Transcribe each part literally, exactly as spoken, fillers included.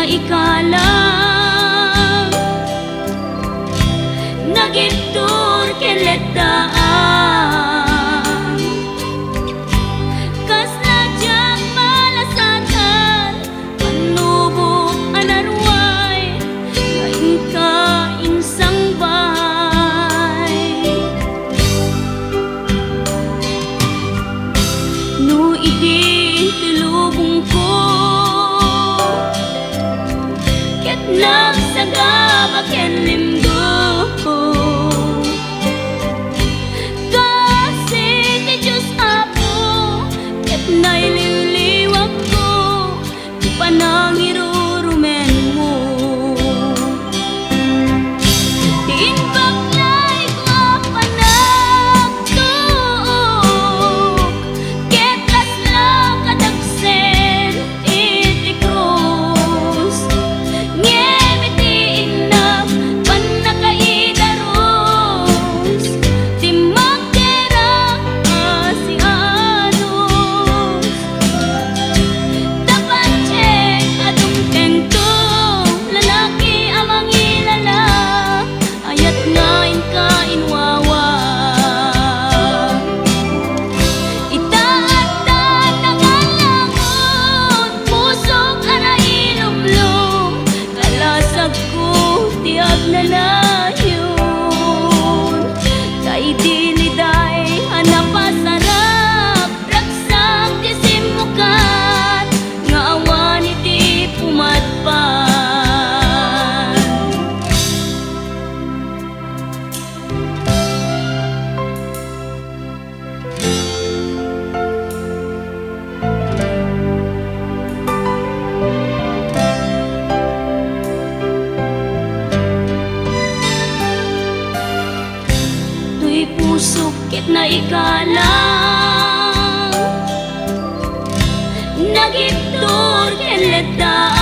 Ikalang nagibtur ken letdaan, kasla diak malasatan, pannubok a naruay nga inka insangbay. No idi ti lubongko ket nagsagaba ken limgo, kaasi ti Dios Apo ket nailiwliwakko ti panangirurumenmo. Ti imbaklayko a panagtuok ket kasla kadagsen iti krus. Ngem iti innak pannakaidarus, ti magderak a sianus. Tapatchek a dumtengto, lalaki a mangilala, ayat nga inka inwawa. Ita adda nangalangon, pusok a nailumlom, kalasagko ti agnanayon. Ta idi liday a napasarap, ragsak ti simmukat nga awan iti pumatpat. Toy pusok ket naikalang, nagibtur ken letdaan.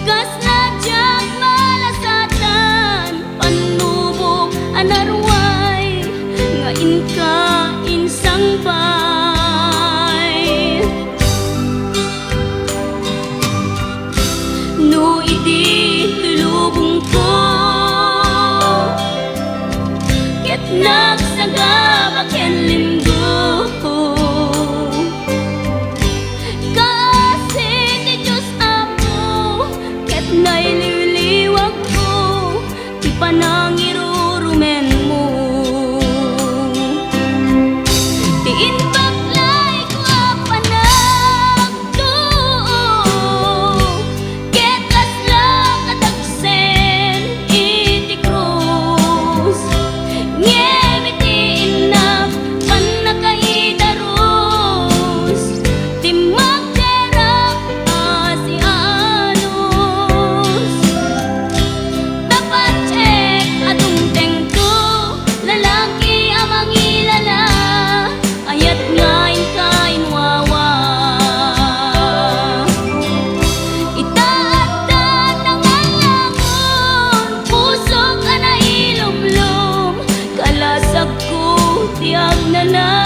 Kasla diak malasatan, pannubok a naruay nga inka insangbay. No idi ti lubongko ket nagsagaba ken limgo, kaasi ti Dios Apo ket nailiwliwakko ti panangirurumenmo. Ti imbaklayko a panagtuok ket kasla kadagsen iti krus. Ngem iti innak pannakaidarus, ti magderak a sianus. Tapatchek a dumtengto, lalaki a mangilala, ayat nga inka inwawa. Ita adda nangalangon, pusok a nailumlom, kalasagko ti agnana.